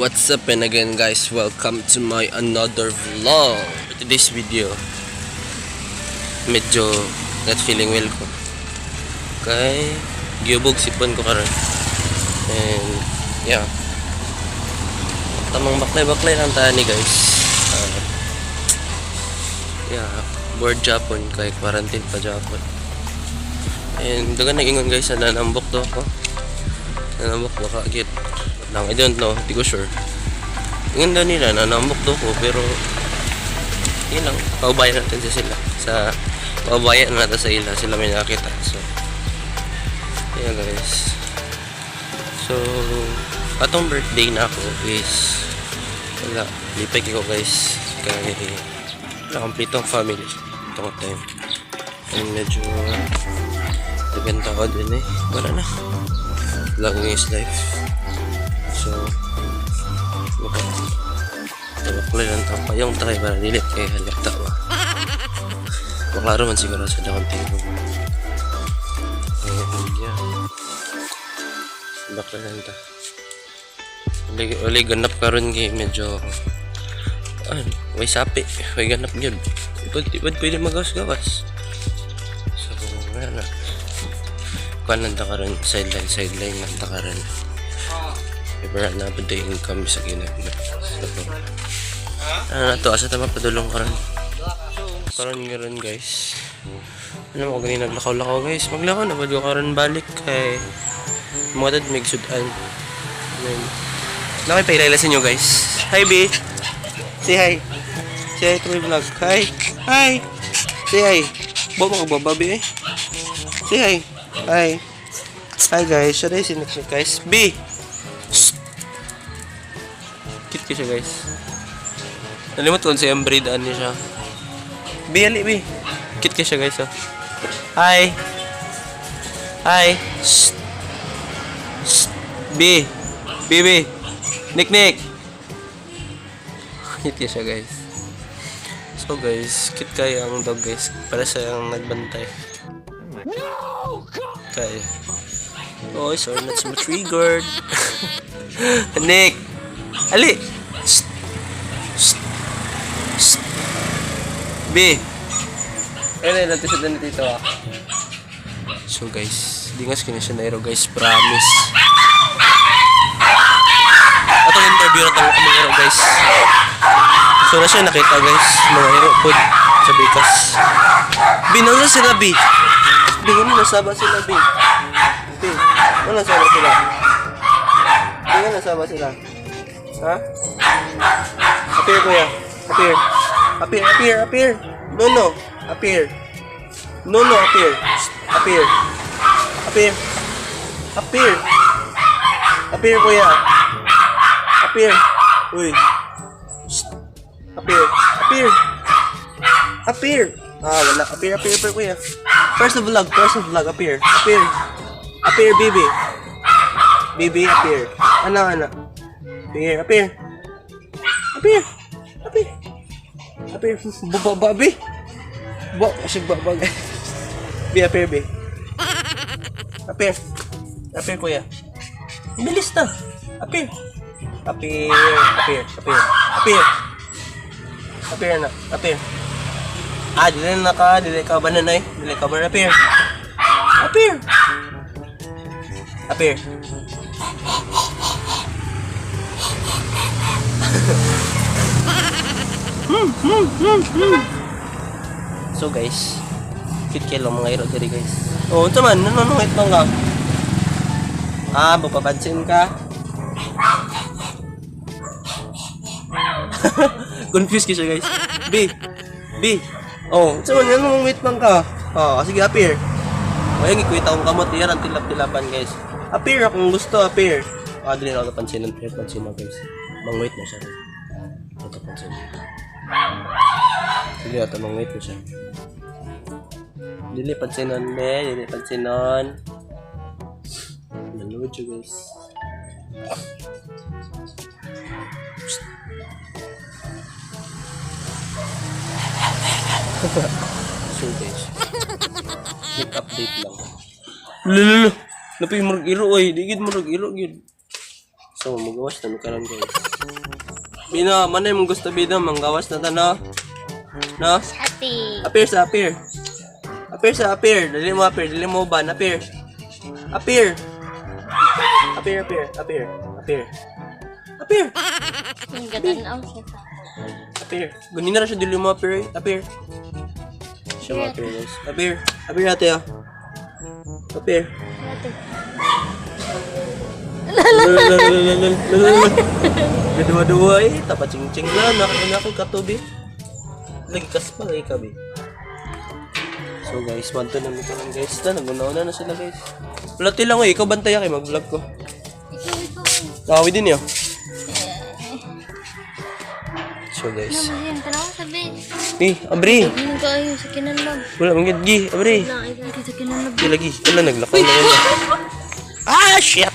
What's up and again, guys, welcome to my another vlog. For today's video, medyo not feeling well ko. Kay giubog sipon ko karon. And yeah. Tamang baklay-baklay lang tayo ni, guys. Yeah, bored japon kay quarantine pa japon. And dagan nag-ingon, guys, na nanambok daw ako. Nanambok baka git. Lang, I don't know, di ko sure. Ingon daw nila, nanambok daw ko, pero yun lang, paubayan natin sa sila. Sa paubayan natin sa ila, sila may nakita. So, yeah, guys. So, atong birthday na ako is wala, lipay ko, guys. Kay wala, kompletong family itong time. And medyo dagan tao din eh. Wala na. Vlogging is life. So, baka tabaklay lang ta. Payong tayo para dili kay halata ba. Maklaro man siguro sa dakong tingog. And yeah. Baklay lang ta. Uli, uli ganap karon kay medyo an, way sapi, way ganap gyud. Ipod, ipod pwede magawas-gawas. So, wala na. Kuan lang ta karon, sideline, sideline lang ta karon. Pero na pa day income sa ginagmay. So, ano na to, asa ta mapadulong karon? So, karon karon, guys. Ano mo gani naglakaw-lakaw, guys. Maglakaw na ba ko karon balik kay mga dad mig sudan. Then, nakipahilala sa inyo, guys. Hi, B. Say hi. Say hi to my vlog. Hi. Hi. Say hi. Bo mo ka ba, B, eh? Say hi. Hi. Hi, guys. Siya si next, guys. B. Shh. Cute ko siya, guys. Nalimot ko sa iyang breed ano siya. B, ali, B. Cute ko siya, guys, oh. Hi. Hi. Shh. Shh. B. B, B. Nick, Nick. Cute siya, guys. So guys, cute kayo ang dog, guys. Para sa yung nagbantay. No! God! Kay. Oh, sorry, not so much regard. Nick! Ali! Shh! Shh! Shh! B! Ayun, natin siya dito ah. So guys, di nga kini siya nairo, guys, promise. Atong interview na tong among iro, guys. So na siya nakita, guys, mga iro pod sa Bikas. B, nasa sila, B? B, ano nasaba sila, B? B, ano nasaba sila? B, ano nasaba sila? Ha? Appear, kuya. Appear. Appear, appear, appear. No, no. Appear. No, no, appear. Appear. Appear. Appear. Appear, kuya. Appear. Uy. Shh. Appear. Appear. Appear. Ah, wala. Appear, appear, appear, kuya. First of vlog, first of vlog, appear. Appear. Appear, baby. Baby, appear. Ano, ano? Appear, appear. Appear. Appear. Appear. Baba, babi. Bo, kasi baba. Be, appear, be. Appear. Appear, kuya. Bilis na. Appear. Appear. Appear. Appear. Appear. Appear na. Appear. Ah, dili na ka. Dili ka ba na, nay? Dili ka ba na? Appear. Appear. Appear. So guys, cute kayo lang mga iro diri, guys. Oh, unsa man? Ano ano itong ka? Ah, mapapansin ka. Confused ka siya, guys. B. B. Oh, unsa man? Ano wait lang ka? Oh, sige, appear. Oh, yung ikwita akong kamot diyan ang tilap-tilapan, guys. Appear akong gusto, appear. Ah, dili na ako napansin ng pansin na, guys. Mang wait na siya. Ito pansin. Sige, ito mang wait na siya. Dili pansinon, be. Dili pansinon. Nanood siya, guys. So guys, quick update lang. Lululu. Napay murag iro oy, di gid murag iro gid. So, magawas na mi karon, guys. Bina, manay mong gusto, Bina, manggawas na ta, no? No? Ate. Appear sa appear. Appear sa appear. Dali mo appear, dali mo ban, appear. Appear. Appear, appear, appear, appear. Appear. Ang gatanaw siya sa ako. Appear. Ganun na siya, dili mo appear, eh. Appear. Siya mo appear, guys. Appear. Appear ate, ah. Appear. Ate. Dua-dua eh, tapat ching-ching lang, nakina ko katubi. Lagi kaspa lagi kabi. So guys, one to na mi karon, guys. Ta naguna na sila, guys. Wala lang eh, ikaw bantay kay mag-vlog ko. Ikaw, ikaw. Kawi din yo. So guys. Ano ba yan? Tanaw sabi. Eh, abri. Hindi ko ayo sa kinanlog. Wala man gid gi, abri. Lang, ikaw sa kinanlog. Di lagi, wala naglakaw na yun. Ah, shit.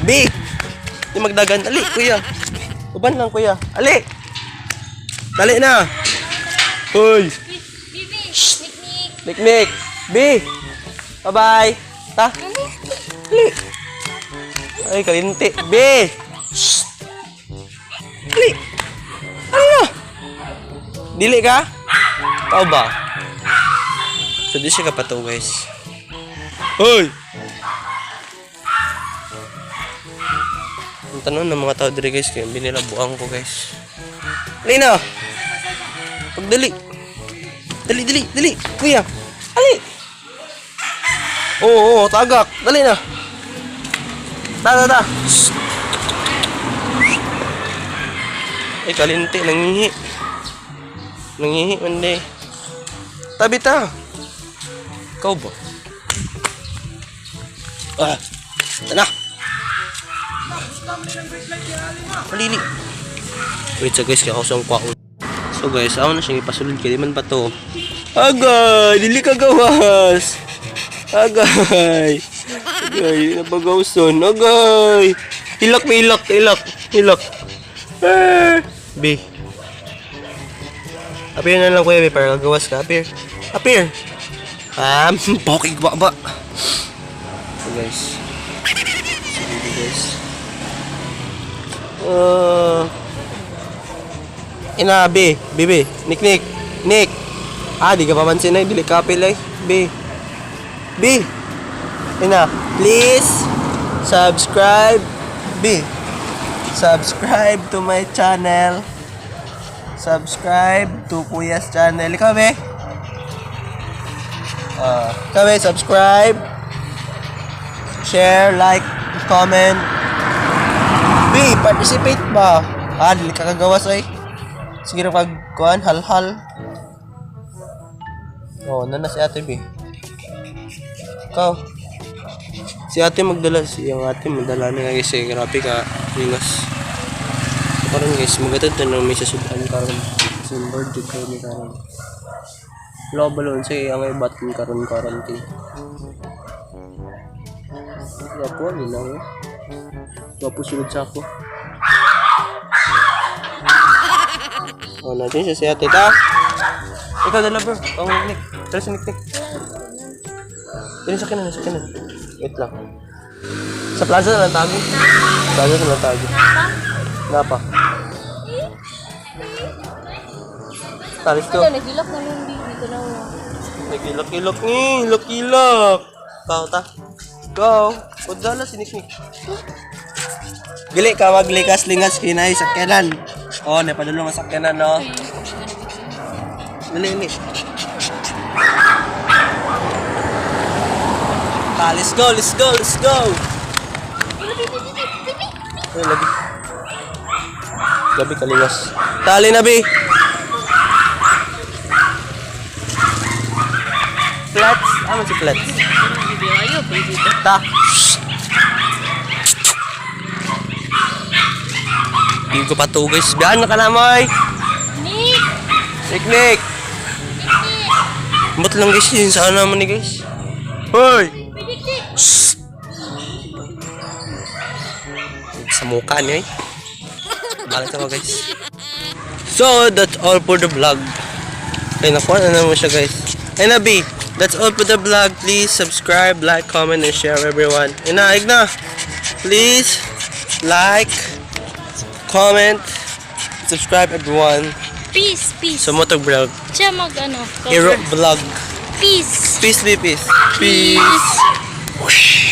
B. Di magdagan. Ali, kuya. Uban lang, kuya. Ali. Dali na. Hoy. Bibi, niknik. Niknik. B. Bye-bye. Ta. Ali. Ay, kalinti. B. Shh. Ali. Ano na? Dili ka? Tao ba? So, di siya kapato, guys. Hoy! Ang tanong ng mga tao diri, guys, kaya binilabuan ko, guys. Lina! Pagdali! Dali, dali, dali! Kuya! Ali! Oo, oo, tagak! Dali na! Ta, ta, ta! Shh. Ay, kalinti, nangihi. Nangihi, mandi. Tabi ta! Ikaw ba? Ah! Tana! Palili. Wait sa guys, kaya ako sa kwaon. So guys, ako na siyang ipasulod kay di man pa to. Agay! Dili ka gawas! Agay! Agay, napagawson. Agay! Ilak, may ilak, ilak, ilak. Eh! B. Appear na lang, kuya, B, para gagawas ka. Appear. Appear! Bokig ba ba? So guys. Sige guys. Ina, B, B, B, Nick, Nick, Nick. Ah, di ka pamansin ay, dili ka apil ay. B. B. Ina, please subscribe. B. Subscribe to my channel. Subscribe to Kuya's channel. Ikaw, B. Ah, ikaw, B, subscribe. Share, like, comment. B, participate ba? Ah, dili ka kagawas ay. Sige na pag kuan, halhal. Oh, nana si Ate B. Ikaw. Si Ate magdala, si yung ate magdala niya guys, eh, grabe ka ringas. So karon guys, magatad na lang may sa sudan karon. Simboard jud kayo ni karon. Wala ba loon sa ang button karon karon ti. Gwapo ni lang eh. Gwapo sulod sa ako. Oh, natin siya si ate ta. Ikaw dala, bro. Ang Nick. Dala si Nick Nick. Dali sa kanan, sa kanan. Wait lang. Sa plaza na lang tago. Plaza na lang tago. Napa. Ta, let's go. Wala, nagilak na yung baby ko na. Nagilak-ilak ni, ilak-ilak. Tao ta. Go. Udala si Nick Nick. Dili ka maglikas lingas kinay sakyanan. Oh, napadulong ang sakyanan, no. Dili dili. Ta, let's go, let's go, let's go. Ay, labi. Labi kalingas. Tali na, bi. Flats. Ano si flats? Baby, ayo, baby. Ta. Hindi ko pa to, guys. Biyan na ka na, moy. Nick! Nick, Nick. Nick! Ba't lang guys yun? Saan naman ni guys? Hoy! Nick! Nick! Shh! Sa mukha niya eh. Balat ako, guys. So, that's all for the vlog. Ay, nakuha na naman siya, guys. Ay na, B. That's all for the vlog. Please subscribe, like, comment, and share, everyone. Ay na, na. Please Like, comment, subscribe, everyone. Peace, peace. Sa motor vlog. Siya mag ano, Iro cover. vlog. Peace. Peace, be peace. Peace. Peace.